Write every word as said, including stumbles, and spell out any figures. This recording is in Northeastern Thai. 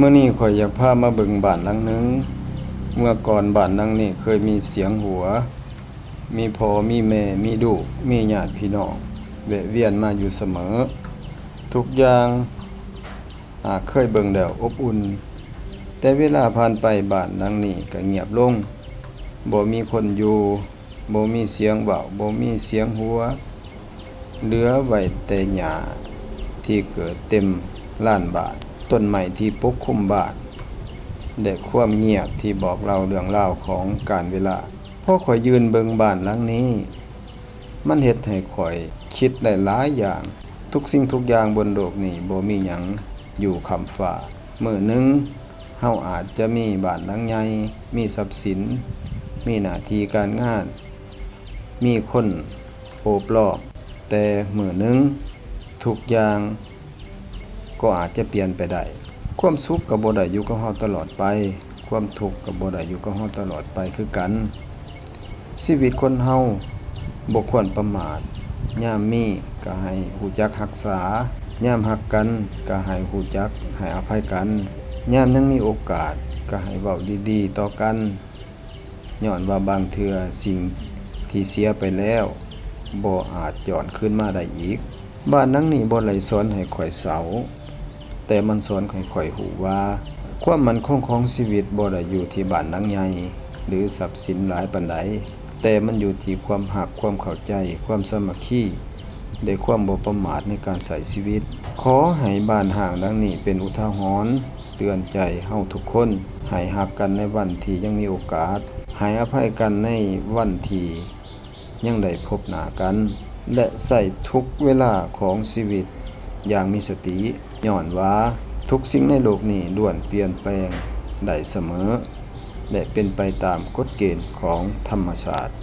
มื้อนี้ข้อยอยากพามาเบิ่งบ้านหลังหนึ่ง เมื่อก่อนบ้านหลังนี้เคยมีเสียงหัว มีพ่อ มีแม่ มีลูก มีญาติพี่น้อง แวะเวียนมาอยู่เสมอ ทุกอย่างหากเคยเบิ่งแล้วอบอุ่น แต่เวลาผ่านไปบ้านหลังนี้ก็เงียบลง บ่มีคนอยู่ บ่มีเสียงเว้า บ่มีเสียงหัว เหลือไว้แต่หญ้าที่เกิดเต็มลานบ้าน ต้นไม้ที่ปกคลุมบ้าน และความเงียบที่บอกเล่าเรื่องราวของกาลเวลา พอข้อยยืนเบิ่งบ้านหลังนี้ มันเฮ็ดให้ข้อยคิดได้หลายอย่าง ทุกสิ่งทุกอย่างบนโลกนี้บ่มีหยังอยู่ค้ำฟ้า มื้อหนึ่งเฮาอาจจะมีบ้านหลังใหญ่ มีทรัพย์สิน มีหน้าที่การงาน มีคนโอบล้อม แต่มื้อหนึ่งทุกอย่างก็อาจจะเปลี่ยนไปได้ ความสุขก็บ่ได้อยู่กับเฮาตลอดไป ความทุกข์ก็บ่ได้อยู่กับเฮาตลอดไปคือกัน ชีวิตคนเฮาบ่ควรประมาท ยามมีก็ให้รู้จักรักษา ยามฮักกันก็ให้รู้จักให้อภัยกัน ยามยังมีโอกาสก็ให้เว้าดีๆต่อกัน ย้อนว่าบางเทื่อสิ่งที่เสียไปแล้วบ่อาจย้อนคืนมาได้อีก บ้านหลังนี้บ่ได้สอนให้ข้อยเศร้า แต่มันสอนให้ข้อยรู้ว่า ความมั่นคงของชีวิตบ่ได้อยู่ที่บ้านหลังใหญ่ หรือทรัพย์สินหลายปานใด แต่มันอยู่ที่ความฮัก ความเข้าใจ ความสามัคคี และความบ่ประมาทในการใช้ชีวิต ขอให้บ้านร้างหลังนี้เป็นอุทาหรณ์เตือนใจเฮาทุกคน ให้ฮักกันในวันที่ยังมีโอกาส ให้อภัยกันในวันที่ ยังได้พบหน้ากัน และใช้ทุกเวลาของชีวิตอย่างมีสติ ย้อนว่าทุกสิ่งในโลกนี้ล้วนเปลี่ยนแปลงได้เสมอ และเป็นไปตามกฎเกณฑ์ของธรรมชาติ